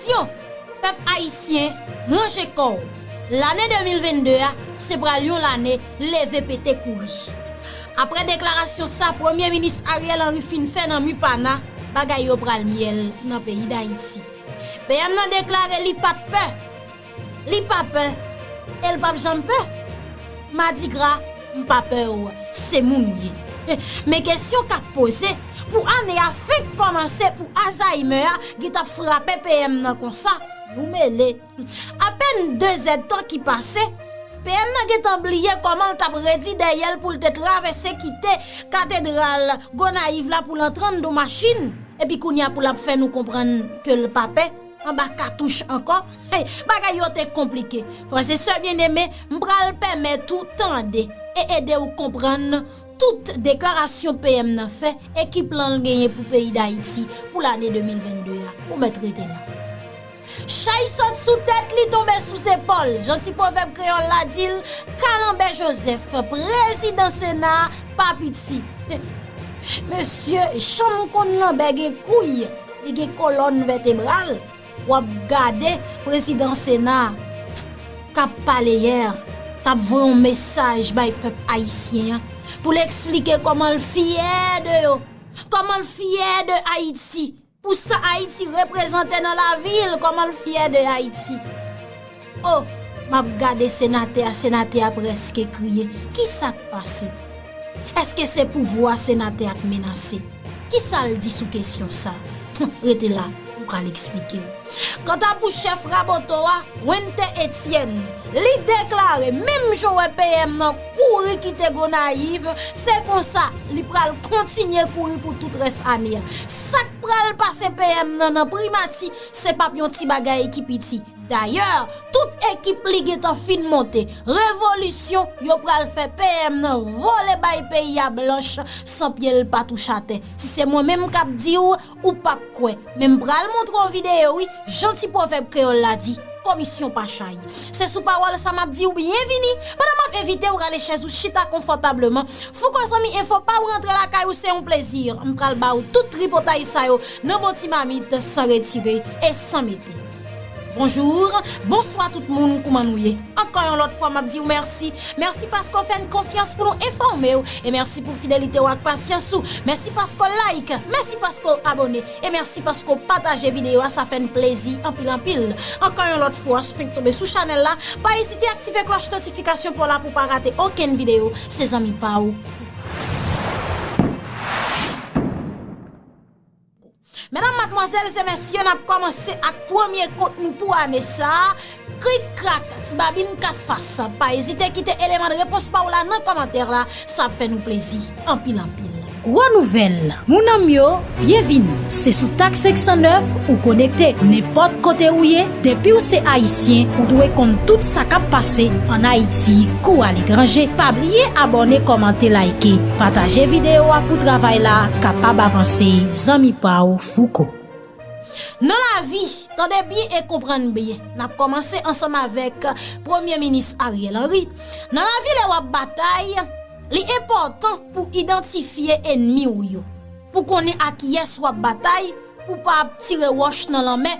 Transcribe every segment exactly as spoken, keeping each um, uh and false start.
Atansyon! Pèp ayisyen, ranje kò w! Lane de mil venn de a, se pral yon lane leve pete kouri. Apre deklarasyon sa Premye Minis Ariel Henry fin fè nan Mupana, bagay yo pral myèl nan peyi Dayiti. P M nan deklare li pa t pè. Li pa pè. E l p ap janm pè. Madigra, m pa pè w, se moun ou ye. Men kesyon k ap poze, pou ane a fenk kòmanse, pou Alzheimer a gentan frape P M nan konsa, nou mele. Apèn de zèdtan ki pase, P M nan gentan bliye kòman l t ap redi dèyè l pou l te travèse kite katedral Gonayiv la pou l antre anndan machin, epi kounye a pou l ap fè nou konprann ke l pa pè, anba katouch ankò. Hey, bagay yo te konplike. Frè e sè byeneme, m pral pèmèt ou tande e ede w konprann tout deklarasyon P M nan fè e ki plan l genyen pou peyi Dayiti pou lane de mil venn de a. Ou mèt rete la. Chay sot sou tèt li, tonbe sou zepòl. Jan ti pwovèb kreyòl la di l, Kalanbè Jozèf, prezidan Sena a, pa piti. Mesye, jan m konn Lanbè gen kouy, li gen kolòn vètebral. W ap gade prezidan Sena a k ap pale yè, k ap voye yon mesaj bay pèp ayisyen an, pou l eksplike kòman l fyè de yo, kòman l fyè de Ayiti, pou sa Ayiti reprezante nan lavi l, kòman l fyè de Ayiti. O, m ap gade senatè a, senatè a prèske kriye. Kisa k pase? Èske se pouvwa senatè a k menase? Kisa l di sou kesyon sa? Rete la, m pral eksplike w. Kanta pou chèf Raboto a, Wente Etienne, li deklare, menm jan w wè P M nan kouri kite Gonayiv, se konsa li pral kontinye kouri pou tout rès ane a. Sa k pral pase P M nan nan primati, se p ap yon ti bagay ki piti. Dayè, tout ekip li gentan fin monte. Revolisyon, yo pral fè P M nan vole bay peyi a blanch san pye l pa touche atè. Si se mwen menm k ap di w, ou p ap kwè. Men m pral montre w videyo, wi, jan ti pwovèb kreyòl la di, komisyon pa chay. Se sou pawòl sa m ap di w byenvini, pandan m ap envite w rale chèz ou chita konfòtableman. Fouco Zanmi Enfo pa w rantre lakay ou, se yon plezi. M pral ba w tout tripotay sa yo nan bon ti mamit, san retire e san mete. Bonjou, bonswa tout moun, kouman nou ye? Ankò yon lòt fwa, m ap di w mèsi. Mèsi paske w fè n konfyans pou nou enfòme w. E mèsi pou fidelite w ak pasyans ou. Mèsi paske w like. Mèsi paske w abòne. E mèsi paske w pataje videyo a, sa fè n plezi anpil, anpil. Ankò yon lòt fwa, si w fenk tonbe sou chanèl la, pa ezite aktive klòch notifikasyon pou w la pou w pa rate okenn videyo. Se zanmi pa w. Medam, madmwazèl e mesye, n ap kòmanse ak premye kont nou pou ane sa a. Krik krak, ti babin kat fas. Pa ezite kite eleman de repons pa w la nan kòmantè la, sa ap fè nou plezi anpil, anpil. Gwo nouvèl, moun an m yo, byenvini. Se sou Tak senk san nèf ou konekte. Nenpòt kote ou ye, depi w se ayisyen, ou dwe konn tout sa k ap pase ann Ayiti kou aletranje. Pa bliye abòne, kòmante, like, pataje videyo a pou travay la kapab avanse. Zanmi pa w, Fouco. Nan lavi, tande byen e konprann byen. N ap kòmanse ansanm avèk Premye Minis Ariel Henry. Nan lavi, lè w ap batay, li enpòtan pou idantifye ènmi w yo, pou konnen a kiyès w ap batay, pou w pa ap tire wòch nan lanmè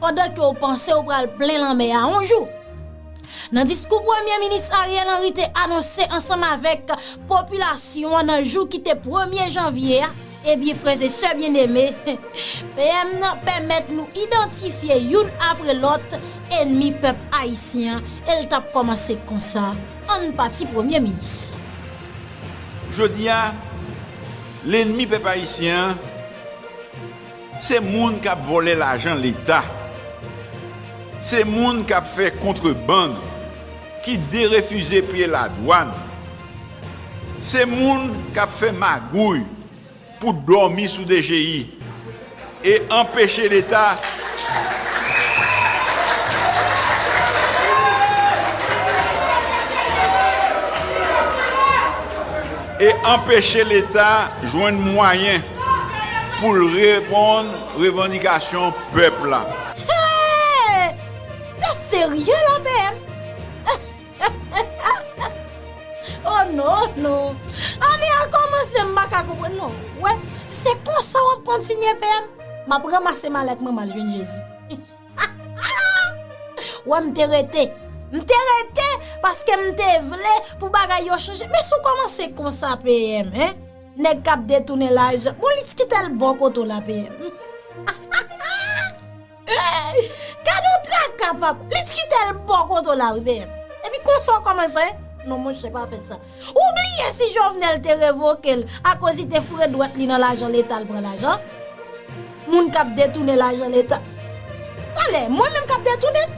pandan ke w panse w pral plen lanmè a yon jou. Nan diskou Premye Minis Ariel Henry te anonse ansanm avèk popilasyon an nan jou ki te premye janvye a, ebyen, frè e sè byeneme, P M nan pèmèt nou idantifye youn apre lòt ènmi pèp ayisyen an, e l t ap kòmanse konsa. Ann pati, Premye Minis. Jodi a, lènmi pèp ayisyen an, se moun k ap vòlè lajan Leta. Se moun k ap fè kontrebann, ki derefize peye ladwàn. Se moun k ap fè magouy pou dòmi sou D G I e anpeche Leta, e anpeche Leta jwenn mwayen pou l reponn revandikasyon pèp la. Hey! Te serye la, P M? Oh non, non. Ane a kòmanse, m pa ka konprann non. Wè, si se konsa w ap kontinye, P M, m ap ranmase malèt mwen, m al jwenn Jezi. Wè, m te rete. M te rete paske m te vle pou bagay yo chanje. Men si w kòmanse konsa, P M, en? Nèg k ap detounen lajan. Bon, li t kite l bò kote w la, P M. Gade yon traka, papa. Li t kite l bò kote w la, wi, P M. Epi konsa w kòmanse? Non, monchè, pa fè sa. Ou bliye si Jovenel te revoke l akoz li te foure dwèt li nan lajan Leta, l pran lajan? Moun k ap detounen lajan Leta. Talè, mwen menm k ap detounen l?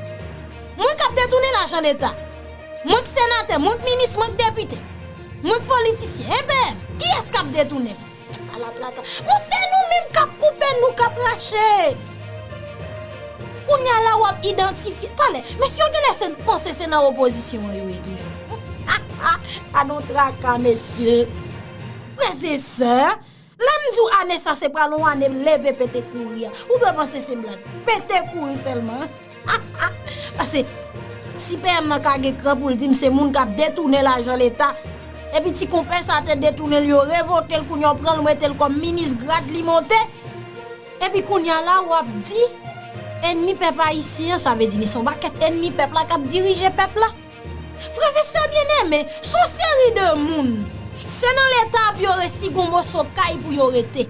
Mwen k ap detounen lajan Leta? Mwen k senatè, mwen k minis, mwen k depite, mwen k politisyen, E P M, kiyès k ap detounen l? Ala traka. Bon, se nou menm k ap koupe, nou k ap rache. Kounye a la, w ap idantifye. Talè, mesye yo genlè se, panse se nan opozisyon an yo ye toujou. Gade yon traka, mesye. Frè e sè, lè m di w ane sa se pral yon ane leve pete kouri a, ou dwe panse se blag. Pete kouri sèlman. Pase, si P M nan ka gen kran pou l di m se moun k ap detounen lajan Leta, epi ti konpè sa te detounen l, yo revoke l, kounye a yo pran l, mete l kòm minis, grad li monte. Epi kounye a la, w ap di, ènmi pèp ayisyen an, sa vle di, men se yon pakèt ènmi pèp la k ap dirije pèp la. Frè e sè byeneme, se yon seri de moun, se nan Leta pou yo resi gon moso kay pou yo rete.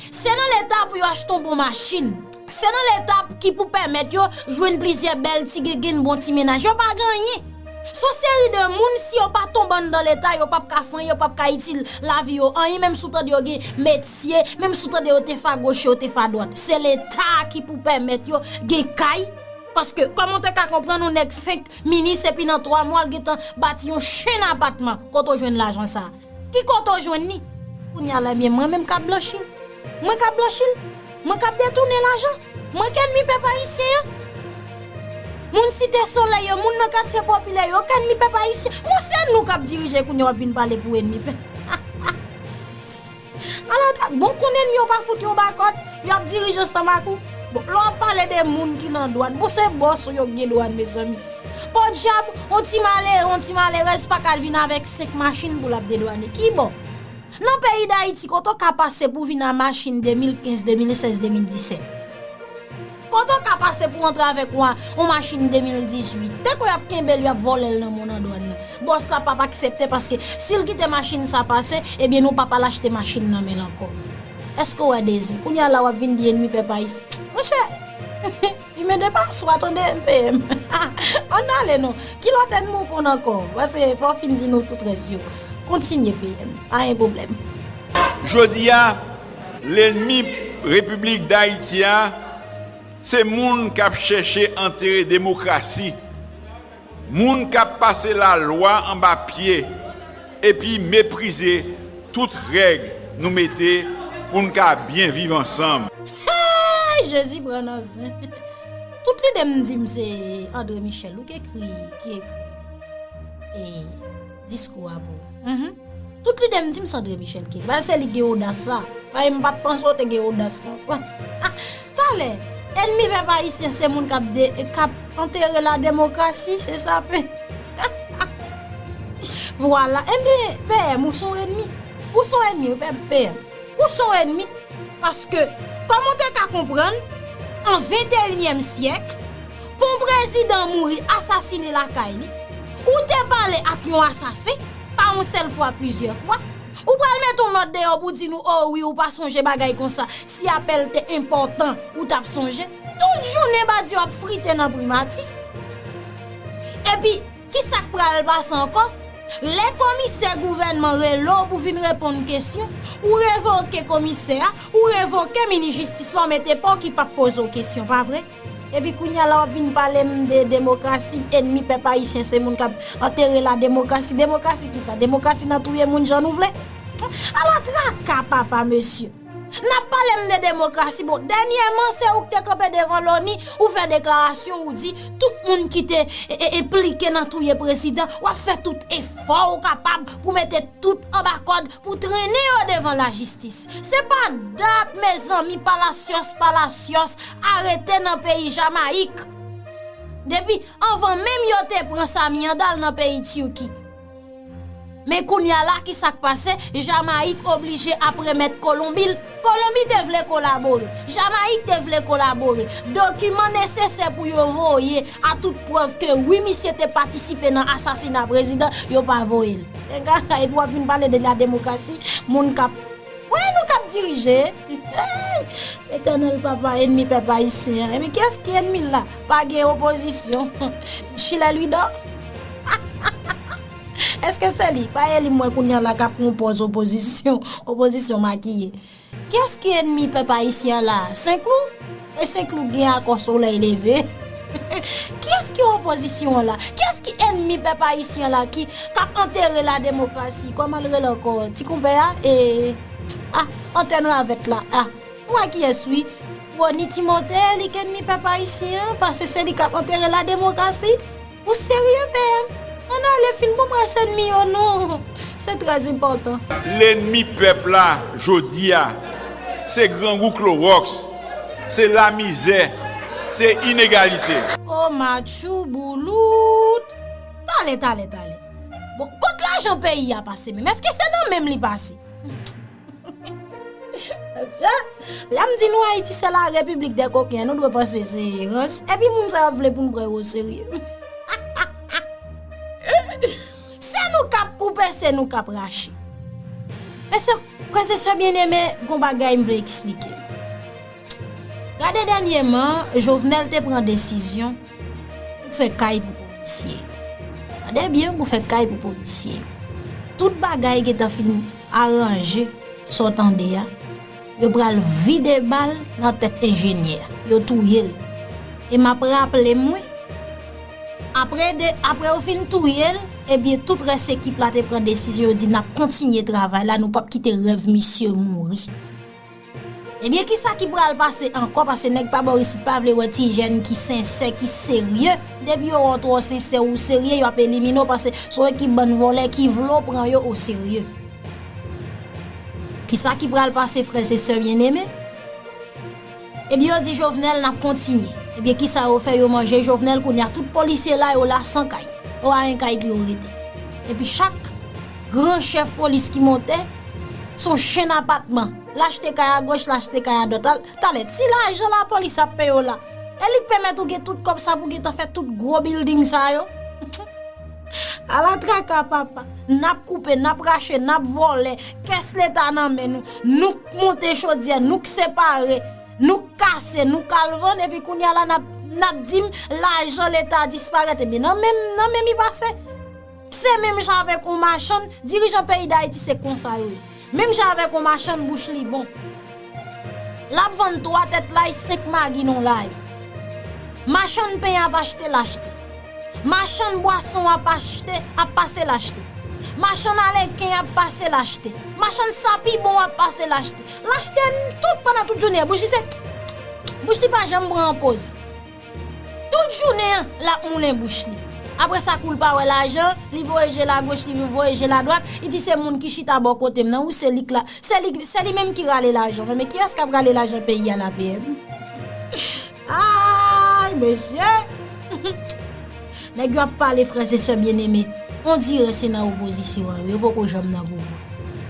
Se nan Leta pou yo achte yon bon machin. Se nan Leta ki pou pèmèt yo jwenn plizyè bèl ti gengenn, bon ti mennaj. Yo pa gen anyen. Se yon seri de moun, si yo pa tonbe anndan Leta, yo p ap ka fè anyen, yo p ap ka itil lavi yo anyen, menm si w tande yo gen metye, menm si w tande yo te fagoche, yo te fadwat. Se Leta ki pou pèmèt yo gen kay, paske, kòman w te ka konprann yon nèg fenk minis epi nan twa mwa, l gentan bati yon chenn apatman? Kote w jwenn lajan sa a? Ki kote w jwenn li? Kounye a la, ebyen, mwen menm k ap blanchi l. Mwen k ap blanchi l. Mwen k ap detounen lajan. Mwen k ènmi pèp ayisyen an. Moun Site Solèy yo, moun nan katye popilè yo, k ènmi pèp ayisyen. Bon, se nou k ap dirije kounye a, w ap vin pale pou ènmi pèp. Ala traka, bon, konn ènmi yo pa fout yon bakòt, y ap dirije ansanm ak ou. Bon, lè w ap pale de moun ki nan dwàn, bon, se bòs ou yo k gen dwàn, mezanmi. Podyab, yon ti malere, yon ti malerèz pa ka vin avèk senk machin pou l ap dedwane. Ki bò? Nan peyi Dayiti, kote w ka pase pou vin a machin de mil kenz, de mil sèz, de mil disèt? Kote w ka pase pou antre avèk yon, yon machin de mil dizuit? Tankou y ap kenbe l, y ap vòlè l nan men w nan dwàn nan. Bòs la p ap aksepte, paske si l kite machin sa pase, ebyen, nou p ap al achte machin nan men l ankò. Èske w wè de zen? Kounye a la, w ap vin di ènmi pèp ayisyen. Monchè, fimen de paswa, tande, M P M. Ann ale non. Ki lòt ènmi w konn ankò? Paske fò w fin di nou tout rès yo. Kontinye, P M. Pa gen pwoblèm. Jodi a, lènmi Repiblik Dayiti a, se moun k ap chèche antere demokrasi, moun k ap pase lalwa anba pye epi meprize tout règ nou mete pou n ka byen viv ansanm. Hey, Jezi pran nan zen. Tout lide m di m se André Michel ou k ekri, ki ekri e diskou a pou ou. Mhm. Tout lide m di m se André Michel ki ekri. Ba se li gen odas sa. Ba m pa t panse w te gen odas konsa. Talè, ènmi pèp ayisyen se moun k ap de, k ap antere la demokrasi, se sa pe. Vwala. Ebyen, P M, ou se yon ènmi. Ou se yon ènmi, wi, P M. Ou se yon ènmi. Paske, kòman w te ka konprann, an venteyinyèm syèk, pou yon prezidan mouri asasinen lakay li, ou te pale ak yon asasen, pa yon sèl fwa, plizyè fwa. Ou pral mete yon nòt deyò pou di nou, o wi, ou pa sonje bagay konsa. Si apèl te enpòtan, ou t ap sonje. Tout jounen Badio ap frite nan primati. Epi, kisa k pral pase ankò? Lè komisè gouvènman rele w pou vin reponn kesyon, ou revoke komisè a, ou revoke minis jistis la, w mete pa w ki p ap poze w kesyon, pa vre? Epi kounye a la w ap vin pale m de demokrasi, ènmi pèp ayisyen se moun k ap antere la demokrasi. Demokrasi kisa? Demokrasi nan touye moun jan nou vle? Ala traka, papa, mesye. N ap pale m de demokrasi. Bon, dènyèman, se ou k te kanpe devan loni, ou fè deklarasyon, ou di tout moun ki te, e, e, enplike nan touye prezidan, w ap fè tout efò ou kapab pou mete tout anba kòd, pou trennen yo devan lajistis. Se pa dat, mezanmi, palasyòs, palasyòs arete nan peyi Jamayik. Depi anvan menm yo te pran Samy Handal nan peyi Tiki. Men kounye a la, ki sa k pase? Jamayik oblije ap remèt Kolonbi l. Kolonbi te vle kolabore. Jamayik te vle kolabore. Dokiman nesesè pou yo voye a tout prèv ke wi, misye te patisipe nan asasina prezidan, yo pa voye l. Epi w ap vin pale de la demokrasi, moun k ap Wi, nou k ap dirije. Hey! Letènèl Papa, ènmi pèp ayisyen an. Ebyen, kiyès ki ènmi l la? Pa gen opozisyon. Chilè Lwido? Èske se li? Pa e li m wè kounye a la k ap pran pòz opozisyon, opozisyon makiye. Kiyès ki ènmi pèp ayisyen an la? Senklou? E Senklou gen akò solèy leve. Kiyès ki opozisyon an la? Kiyès ki ènmi pèp ayisyen an la ki k ap antere la demokrasi? Kòman l rele ankò? Ti konpè a? E, a, antèn ravèt la. A, ou wè kiyès wi? Rony Timote, li k ènmi pèp ayisyen an, paske se li k ap antere la demokrasi. Ou serye, P M? Ann ale fin bon, mwen se ènmi yo non. Se trè enpòtan. Lènmi pèp la, jodi a, se grangou klowòks, se lamizè, se inegalite. Koma tchouboulout. Tale, tale, tale. Bon, kot lajan peyi a pase menm? Èske se nan men m li pase? Lè m di nou Ayiti se la repiblik dè koken, nou dwe panse se rans. Epi moun sa yo vle pou n pran yo oserye. Se nou k ap koupe, se nou k ap rache. Mesye, frè e sè byeneme, gon bagay m vle eksplike. Gade dènyèman, Jovenel te pran desizyon pou fè kay pou polisye yo. Gade byen, pou fè kay pou polisye yo. Tout bagay gentan fin aranje, sa w tande a. Yo pral vide bal nan tèt enjenyè a. Yo touye l. E m ap raple m, wi, apre de, apre yo fin touye l, ebyen, tout rès ekip la te pran desizyon, yo di, "N ap kontinye travay la, nou p ap kite rèv misye mouri." Ebyen, kisa ki pral pase ankò? Paske nèg pa bò isit pa vle wè ti jèn ki sensè, ki serye. Depi yo wè w twò sensè ou serye, yo ap elimine w, paske se yon ekip bann vòlè ki vle w pran yo oserye. Kisa ki pral pase, frè e sè byeneme? Ebyen, yo di Jovenel, "N ap kontinye." Ebyen, kisa yo fè? Yo manje Jovenel, kounye a tout polisye la, yo la san kay. Yo pa gen kay pou yo rete. Epi chak gran chèf polis ki monte, se yon chenn apatman. L achte kay agoch, l achte kay adwat. Al, talè, ti lajan lapolis ap peye w la. E li k pèmèt ou gen tout kòb sa pou gentan fè tout gwo bilding sa yo. Ala traka, papa. N ap koupe, n ap rache, n ap vòlè. Kès leta nan men nou. Nou k monte chodyè, nou k separe, nou k kase, nou k al vann, epi kounye a la, n ap, n ap di m lajan leta disparèt. Ebyen, nan men m, nan men m li pase. Se menm jan avèk yon machann, dirijan peyi Dayiti se konsa yo ye. Menm jan avèk yon machann bouch li bon. L ap vann twa tèt lay, senk magi nan lay. Machann pen ap achte, l achte. Machann bwason ap achte, ap pase l achte. Machann aleken ap pase l achte. Machann sa pi bon ap pase l achte. L achte tout pandan tout jounen. Bouch li se, bouch li pa janm pran poz. Tout jounen an, l ap moulen bouch li. Apre sa, kou l pa wè lajan, li voye je l agoch, li voye je l adwat, li di se moun ki chita bò kote m nan, wi, se li k la, se li, se li menm ki rale lajan. Men, men kiyès k ap rale lajan peyi a la, P M? Ay, mesye! Nèg yo ap pale, frè e sè byeneme, on dirè se nan opozisyon an, yo poko janm nan pouvwa.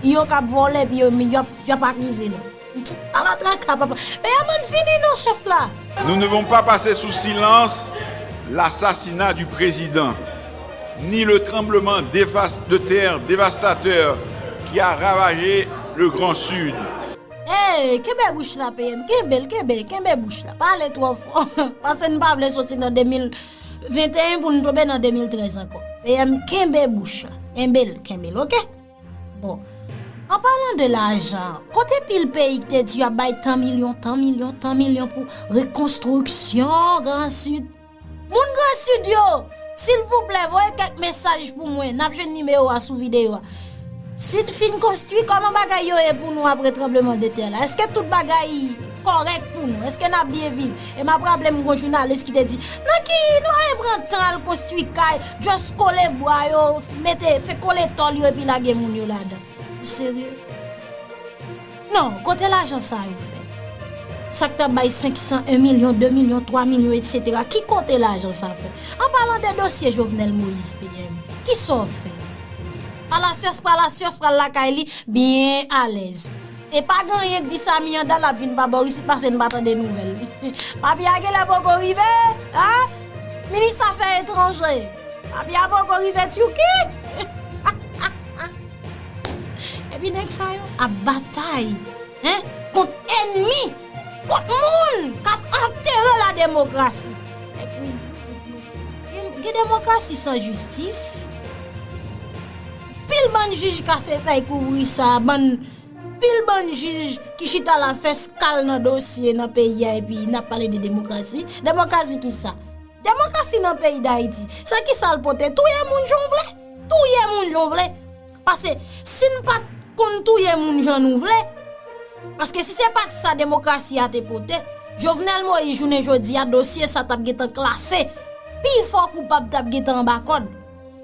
Yo k ap vòlè, epi yo, y ap, y ap akize lòt. Ala traka, papa. P M, ann fini non, chèf la. Nous ne devons pas passer sous silence l'assassinat du président, ni le tremblement dévas-, de terre dévastateur qui a ravagé le Grand Sud. Hey, kenbe bouch la, P M. Kenbe l, kenbe, kenbe bouch la. Pale twò fò. Paske n pa vle soti nan de mil venteyen pou n tonbe nan de mil trèz ankò. P M, kenbe bouch la. Kenbe l, kenbe l, oke? Bon. An palan de lajan, kote pil peyi ki te di y ap bay tan milyon, tan milyon, tan milyon pou rekonstriksyon Gran Sid? Moun Gran Sid yo, silvouplè, voye kèk mesaj pou mwen. N ap jwenn nimewo a sou videyo a. Sid fin konstwi, kòman bagay yo ye pou nou apre tranbleman de tè la? Èske tout bagay kòrèk pou nou? Èske n ap byen viv? E m ap raple m gon jounalis ki te di, "Nan ki nou ale pran tan al konstwi kay, just kole bwa yo, mete, fè kole tòl yo epi lage moun yo ladan." Ou serye? Non, kote lajan sa yo fè? Sa k t ap bay senk san, en milyon, de milyon, twa milyon, etsetera. Ki kote lajan sa fè? An palan de dosye Jovenel Moïse, P M, ki sa w fè? Palacios, Palacios pral lakay li byen alèz. E pa gen anyen k di sa Miranda l ap vin pa bò isit pase n pa tande nouvèl li. Papi a genlè poko rive, a? Minis afè etranje. Papi a poko rive Tiki. Epi nèg sa yo ap batay, en, kont ènmi, kont moun k ap antere la demokrasi. Nèg kriz bout nou. Gen, gen demokrasi san jistis. Pil bann jij kase fèy kouvri sa, bann pil bann jij ki chita la fè skal nan dosye nan peyi a epi n ap pale de demokrasi. Demokrasi kisa? Demokrasi nan peyi Dayiti, se kisa l pote? Touye moun jan w vle. Touye moun jan w vle. Paske si n pa t konn touye moun jan nou vle, paske si se pa t sa demokrasi a te pote, Jovenel Moïse jounen jodi a, dosye sa t ap gentan klase. Pifò koupab t ap gentan anba kòd.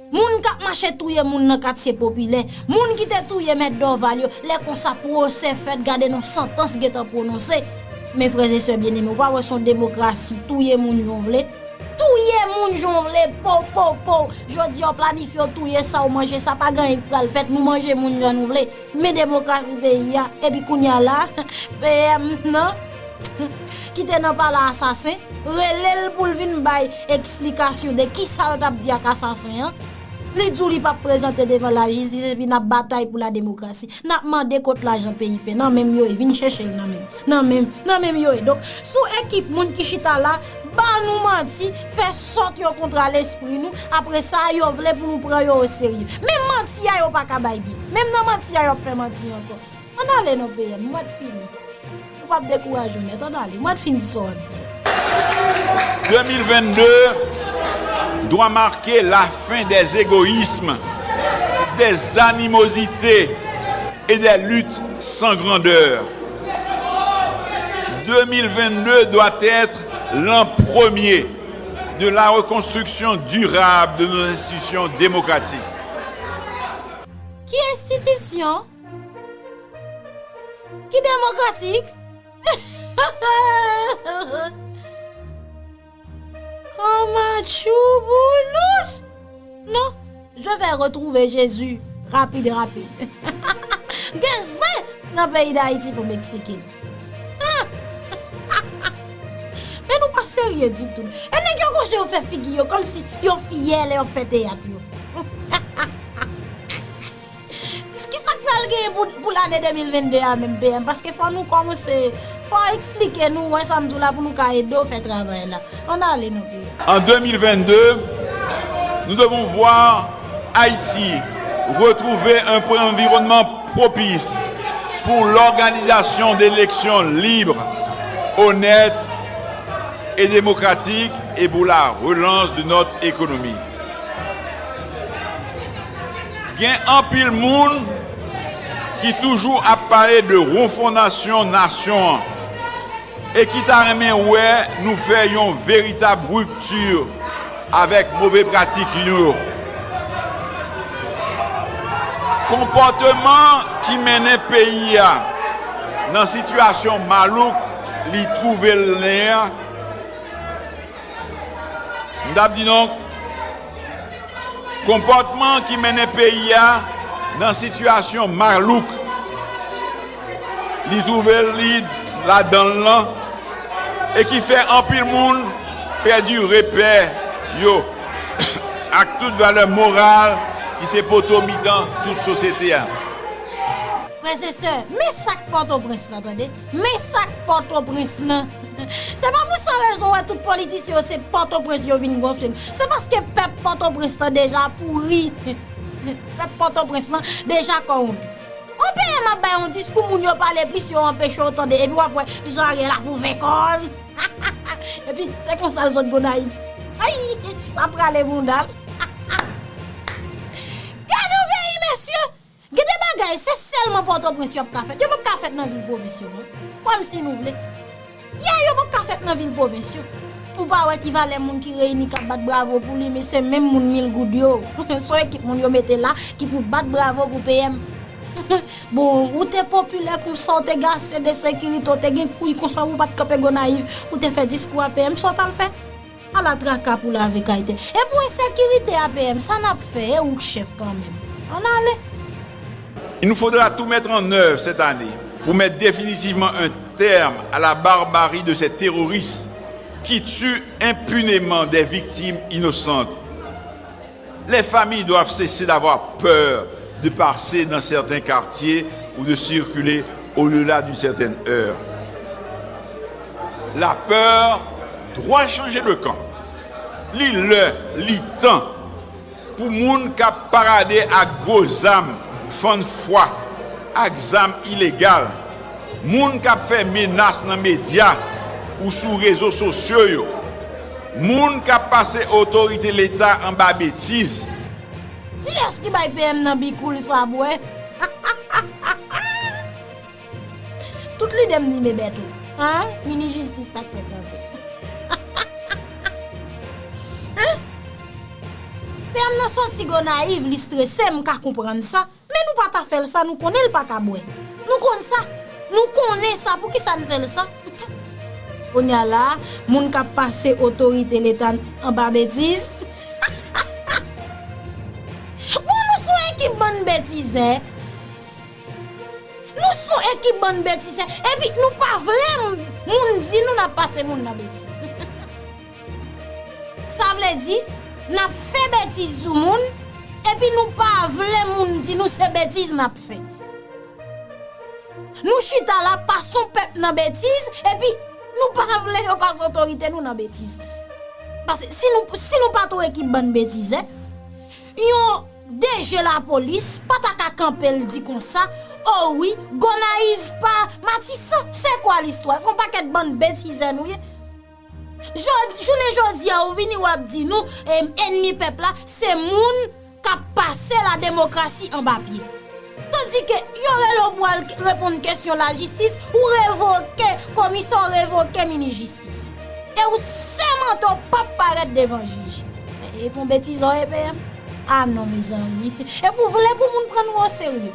Moun k ap mache touye moun nan katye popilè, moun ki te touye mèt Dorval yo, lè konsa pwosè fèt, gade non santans gentan pwononse. Men frè e sè byeneme, ou pa wè se yon demokrasi, touye moun jan w vle. Touye moun jan w vle, po, po, po. Jodi a w planifye w touye sa, w manje sa, pa gen anyen k pral fèt, nou manje moun jan nou vle. Men demokrasi peyi a, epi kounye a la, P M nan, ki te nan palè asasen, rele l pou l vin bay eksplikasyon de kisa l t ap di ak asasen an. Li di w li p ap prezante devan lajistis epi n ap batay pou la demokrasi. N ap mande kot lajan peyi fè. Nan men m yo ye, vin chèche l nan men m. Nan men m, nan men m yo ye. Donk, sou ekip moun ki chita la, ba nou manti, fè sòt yo kontra lespri nou, apre sa, yo vle pou nou pran yo oserye. Menm manti a, yo pa ka bay byen. Menm nan manti a, yo ap fè manti ankò. Ann ale non, P M, mwa t fini. Ou p ap dekouraje w nèt, ann ale. Mwa t fin di sa w ap di. Deux mille vingt-deux doit marquer la fin des égoïsmes, des animosités et des luttes sans grandeur. Deux mille vingt-deux doit être l'an premier de la reconstruction durable de nos institutions démocratiques. Ki enstitisyon ki demokratik? Kòman tchouboulout? Non, je vais retrouver Jésus rapid rapid. Gen zen nan peyi Dayiti pou m eksplike l. Men nou pa serye ditou. E nèg yo konje yo fè figi yo kòmsi yo fyè lè y ap fè teyat yo. Kisa k pral genyen pou, pou lane de mil venn de a menm, P M? Paske fò nou kòmanse, fò w eksplike nou, wè sa m di w la, pou nou ka ede w fè travay la. Ann ale non, P M. En deux mille vingt-deux, nous devons voir Haïti retrouver un environnement propice pour l'organisation d'élections libres, honnêtes et démocratiques et pour la relance de notre économie. Gen anpil moun ki toujou ap pale de refondasyon nasyon an e ki ta renmen wè nou fè yon veritab ripti avèk move pratik yo. Konpòteman ki mennen peyi a nan sitiyasyon malouk li twouve l nen an, M t ap di donk, konpòtman ki mennen peyi a nan sitiyasyon malouk li twouve li ladan l lan e ki fè anpil moun pèdi repè yo ak tout valè moral ki se poto mitan tout sosyete a. Frè e sè, men sa k Pòtoprens lan, tande. Men sa k Pòtoprens lan. Se pa pou san rezon w wè tout politisyen yo se Pòtoprens yo vin gonfle n. Se paske pèp Pòtoprens lan deja pouri. Pèp Pòtoprens lan deja kòwonpi. On P M ap bay yon diskou, moun yo pale plis, yo anpeche w tande. Epi w ap wè jan Ariel ap ouvè kò l. Epi se konsa l sot Gonayiv. Ay, l ap rale bounda l. Gade yon peyi, mesye! Gen de bagay, se sèlman Pòtoprens yo ap ka fèt. Yo p ap ka fèt nan vil pwovens yo, non. Kòmsi nou vle. Ya, yo p ap ka fèt nan vil pwovens yo. Ou pa wè ki valè moun ki reyini k ap bat bravo pou li, men se menm moun mil goud yo. Se yon ekip moun yo mete la ki pou bat bravo pou P M. Bon, ou te popilè konsa, ou te gase de sekirite, ou te gen kouy konsa, ou pa t kanpe Gonayiv, ou te fè diskou a P M, sa w t al fè? Ala traka pou lave kay tè. E pou ensekirite a P M, sa n ap fè, e ou k chèf kanmenm. Ann ale. Il nous faudra tout mettre en œuvre cette année pour mettre définitivement un terme à la barbarie de ces terroristes qui tuent impunément des victimes innocentes. Les familles doivent cesser d'avoir peur de passer dans certains quartiers ou de circuler au-delà d'une certaine heure. La peur doit changer de camp. Li lè, li tan pou moun k ap parade ak gwo zam, fann fwa, ak zam ilegal, moun k ap fè menas nan medya ou sou rezo sosyo yo, moun k ap pase otorite Leta anba betiz. Kiyès ki bay P M nan bikoul sa bwè? Tout lide m di me Bèto. An? Mini jistis t ap fè travay sa. An? P M nan soti Gonayiv, li strese, m ka konprann sa. Men nou pa ta fè l sa, nou konnen l pa ka bwè. Nou konn sa. Nou konnen sa, poukisa n fè l sa? Kounye a la, moun k ap pase otorite Leta anba betiz. Bon, nou sou ekip bann betizè. Nou sou ekip bann betizè, epi nou pa vle moun di nou n ap pase moun nan betiz. Sa vle di, n ap fè betiz sou moun, epi nou pa vle moun di nou se betiz n ap fè. Nou chita la, pase yon pèp nan betiz, epi nou pa vle yo pase otorite nou nan betiz. Paske si nou, si nou pa tou ekip bann betizè, yon D G lapolis pa ta ka kanpe l di konsa, o wi, Gonayiv pa Matisan, se kwa listwa? Se yon pakèt bann betizè nou ye. Jò- jounen jodi a, ou vini w ap di nou, em, ènmi pèp la, se moun k ap pase la demokrasi anba pye. Tandike yo rele w pou al reponn kesyon lajistis, ou revoke komisè, ou revoke minis jistis. E ou sèmante w p ap parèt devan jij. E pou betizè w ye P M? A non, mezanmi. E pou vle pou moun pran nou oserye.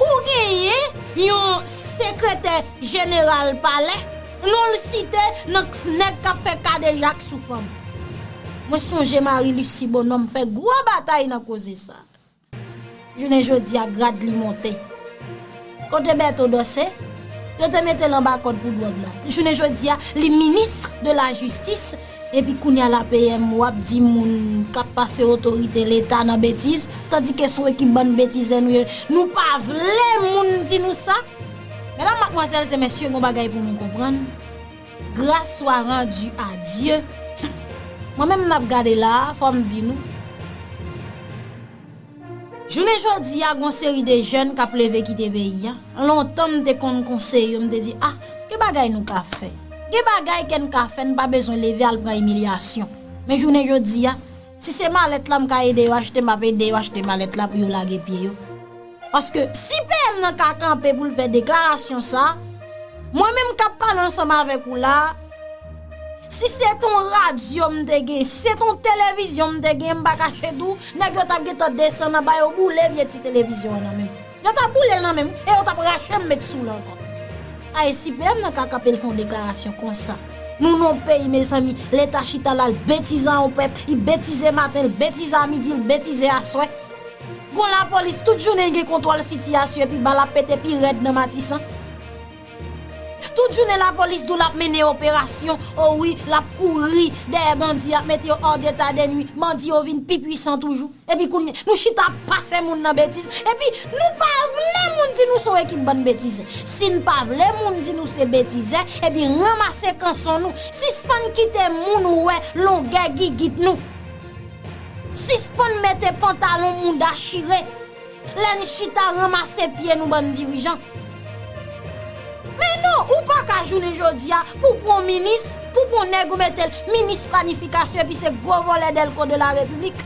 Ou genyen yon sekretè jeneral palè, non l site nan k- nèg k ap fè kadejak sou fanm. Mwen sonje Marie Lucie Bonhomme fè gwo batay nan koze sa. Jounen jodi a grad li monte. Kote Bèto Dòse? Yo te mete l anba kòd pou dwòg la. Jounen jodi a, li minis de la jistis. Epi kounye a la P M w ap di moun k ap pase otorite Leta nan betiz, tandike sou ekip bann betizè nou ye. Nou pa vle moun di nou sa. Medam, madmwazèl e mesye, gon bagay pou nou konprann. Grâce soit rendue à Dieu. Mwen menm n ap gade la a, fò m di nou. Jounen jodi a, gon seri de jèn k ap leve kite peyi a. Lontan m te konn konseye yo, m te di, a, gen bagay nou ka fè. Gen bagay ke n ka fè, n pa bezwen leve al pran imilyasyon. Men jounen jodi a, si se malèt la m ka ede yo achte, m ap ede yo achte malèt la pou yo lage pye yo. Paske si P M nan ka kanpe pou l fè deklarasyon sa, mwen menm k ap pale ansanm avèk ou la, si se t on radyo m te gen, si se t on televizyon m te gen, m pa kache di w, nèg yo t ap gentan desann anba yo boule vye ti televizyon an nan men m. Yo t ap boule l nan men m, e yo t ap rache m met sou l ankò. Ay, si P M nan ka kanpe l fè yon deklarasyon konsa. Nou nan yon peyi, mezanmi, Leta chita la, l betize yon pèp, li betize maten, l betize a midi, l betize aswè. Gon lapolis tout jounen gen kontwòl sitiyasyon epi bal ap pete pi rèd nan Matisan. Tout jounen lapolis di w l ap mennen operasyon, o wi, l ap kouri dèyè bandi, l ap mete yo hors d'état de nuire, bandi yo vin pi pwisan toujou. Epi kounye, nou chita ap pase moun nan betiz, epi nou pa vle moun di nou se yon ekip bann betizè. Si n pa vle moun di nou se betizè, epi ranmase kanson nou, sispann kite moun wè longè gigit nou. Sispann mete pantalon mouda chire. Lè n chita ranmase pye nou bann dirijan. Men non, ou pa ka jounen jodi a pou pran minis, pou pran nèg ou mete l minis planifikasyon epi se gwo vòlè dèlko de la repiblik.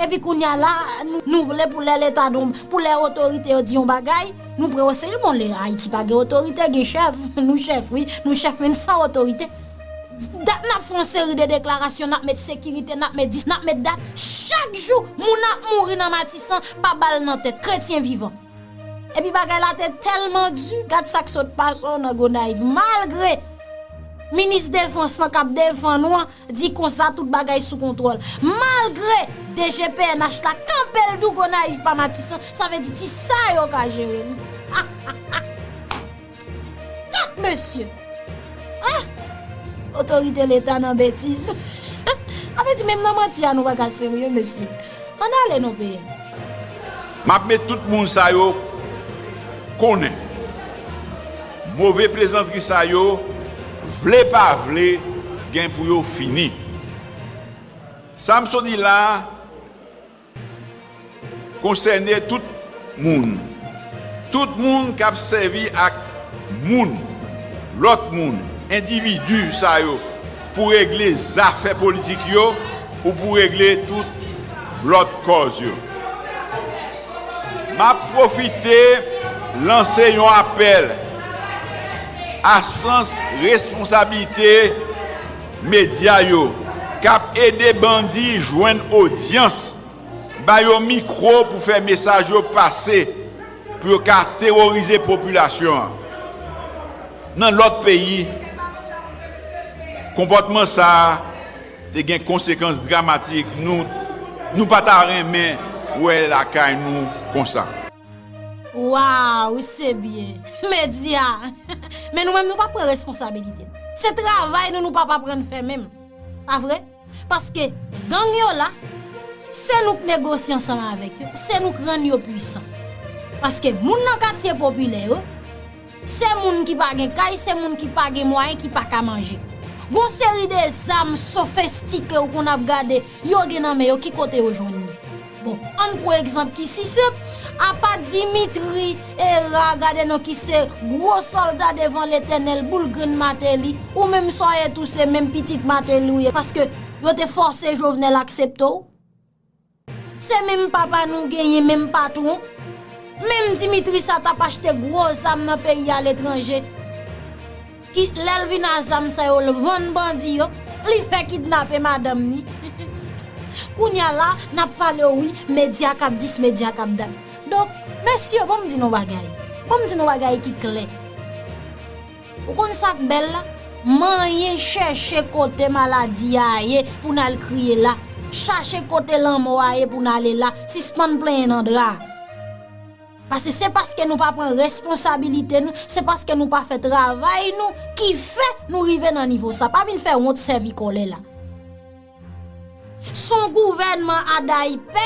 Epi kounye a la, nou, nou vle pou lè leta don, pou lè otorite yo di yon bagay, nou pran oserye. Bon, lè Ayiti pa gen otorite, gen chèf, nou chèf wi, nou chèf men n san otorite. Dat n ap fè yon seri de deklarasyon, n ap met sekirite, n ap met dis, n ap met dat. Chak jou, moun ap mouri nan Matisan pa bal nan tèt, kretyen vivan. Epi bagay la te tèlman di, gad sa k sot pase w nan Gonayiv. Malgre Minis defans lan k ap defann ou an di konsa tout bagay sou kontwòl. Malgre D G P N H la kanpe l dou Gonayiv pa Matisan, sa vle di ti sa yo ka jere l. Gad mesye! Ah! Otorite Leta nan betiz. Sa vle di menm nan manti a nou pa ka serye mesye. Ann ale non P M. M ap met tout moun sa yo konnen. Move plezantri sa yo, vle pa vle, gen pou yo fini. Sa m sot di la a konsène tout moun. Tout moun k ap sèvi ak moun, lòt moun, endividi sa yo pou regle zafè politik yo ou pou regle tout lòt kòz yo. M ap pwofite lanse yon apèl a sans responsablite medya yo k ap ede bandi jwenn odyans, ba yo mikwo pou fè mesaj yo pase, pou yo ka teworize popilasyon an. Nan lòt peyi, konpòtman sa a te gen konsekans dramatik. Nou, nou pa ta renmen wè lakay nou konsa. Waw, se byen. Medya. Men nou menm, nou pa pran responsabilite nou. Se travay nou, nou pa, pa pran fè menm. Pa vre? Paske gang yo la, se nou k negosye ansanm avèk yo, se nou k rann yo pwisan. Paske moun nan katye popilè yo, se moun ki pa gen kay, se moun ki pa gen mwayen, ki pa ka manje. Gon seri de zam sofistike ou konn ap gade, yo gen nan men yo, ki kote yo jwenn li? Bon, ann pran egzanp ki si senp, apa Dimitri Herard, gade non, ki se gwo sòlda devan Letènèl, boul grenn Mateli, ou menm sa w ye tou, se menm pitit Mateli w ye, paske yo te fòse Jovenel aksepte w. Se menm papa nou genyen, menm patwon. Menm Dimitri sa t ap achte gwo zam nan peyi aletranje. Ki, lè l vin a zam sa yo, l vann bandi yo, li fè kidnape madanm ni. Kounye a la, n ap pale w wi, medya k ap dis, medya k ap dat. Donk, mesye, ban m di nou bagay. Ban m di nou bagay ki klè. Ou konn sa k bèl la? Manyen chèche kote maladi a ye pou n al kriye la. Chache kote lanmò a ye pou n ale la. Sispann plenyen nan dra. Paske se paske nou pa pran responsabilite nou, se paske nou pa fè travay nou ki fè nou rive nan nivo sa. Pa vin fè wont sèvi kòlè la. S on gouvènman adayipè,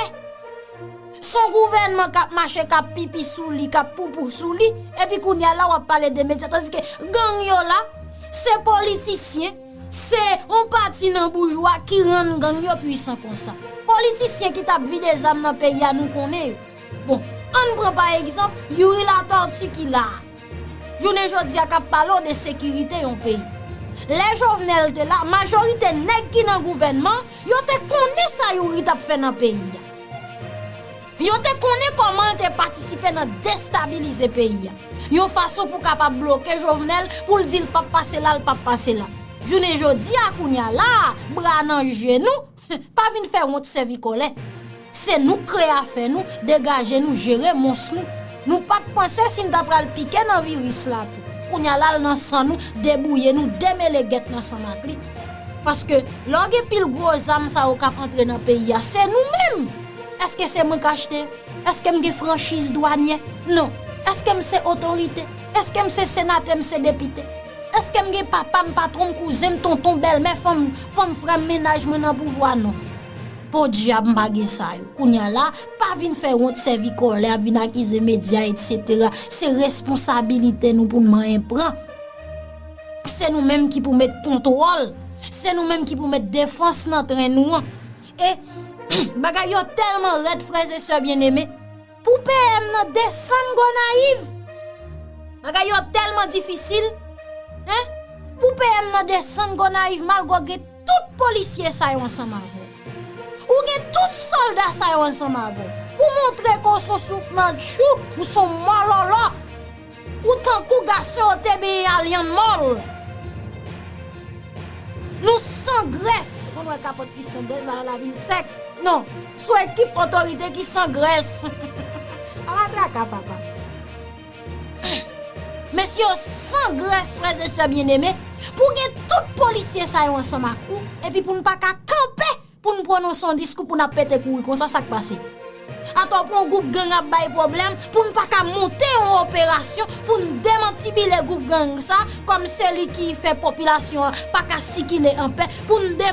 s on gouvènman k ap mache, k ap pipi sou li, k ap poupou sou li, epi kounye a la w ap pale de medya, tandiske gang yo la, se politisyen, se on pati nan boujwa ki rann gang yo pwisan konsa. Politisyen ki t ap vide zam nan peyi a, nou konnen yo. Bon, ann pran pa egzanp Youri Latortue ki la a. Jounen jodi a k ap pale w de sekirite yon peyi. Lè Jovenel te la, majorite nèg ki nan gouvènman, yo te konnen sa Youri t ap fè nan peyi a. Yo te konnen kòman l te patisipe nan destabilize peyi a. Yon fason pou kapab bloke Jovenel, pou l di l p ap pase la, l p ap pase la. Jounen jodi a, kounye a la, bra nan je nou, pa vin fè wont sèvi kòlè. Se nou k kreye afè nou, degaje nou, jere mons nou. Nou pa t panse si n ta pral pike nan viris la tou. Kounye a la, l nan san nou, debouye nou, demele gèt n ansanm ak li. Paske, lè w gen pil gwo zam sa yo k ap antre nan peyi a, se nou menm! Èske se mwen k achte? Èske m gen franchiz dwanyè? Non. Èske m se otorite? Èske m se senatè, m se depite? Èske m gen papa m, patwon m, kouzen m, tonton, bèlmè, fanm, fanm frè m, mennaj mwen nan pouvwa? Non. Podyab, m pa gen sa yo. Kounye a la, pa vin fè wont, sèvi kòlè, ap vin akize medya, etsetera. Se responsabilite nou pou n manyen pran. Se nou menm ki pou met kontwòl. Se nou menm ki pou met defans nan tren nou an. E bagay yo tèlman rèd, frè e sè byeneme. Pou P M nan desann Gonayiv, bagay yo tèlman difisil, en? Pou P M nan desann Gonayiv, malgre w gen tout polisye sa yo ansanm avè w. Ou gen tout sòlda sa yo ansanm avè w. Pou montre ke w s on souf nan tchou, ou s on mòlòlò. Ou tankou gason yo te benyen a lyann mòl. Nou san grès. Ou konn wè kapòt ki san grès, bagay la vin sèk. Non, s on ekip otorite ki san grès. Pa traka, papa. Mesye yo san grès, frè e sè byeneme. Pou gen tout polisye sa yo ansanm ak ou, epi pou n pa ka kanpe pou n pwononse yon diskou pou n ap pete kouri konsa, sa k pase? Atò pou yon gwoup gang ap bay pwoblèm, pou n pa ka monte yon operasyon pou n demantibile gwoup gang sa, kòm se li ki fè popilasyon an pa ka sikile anpè, pou n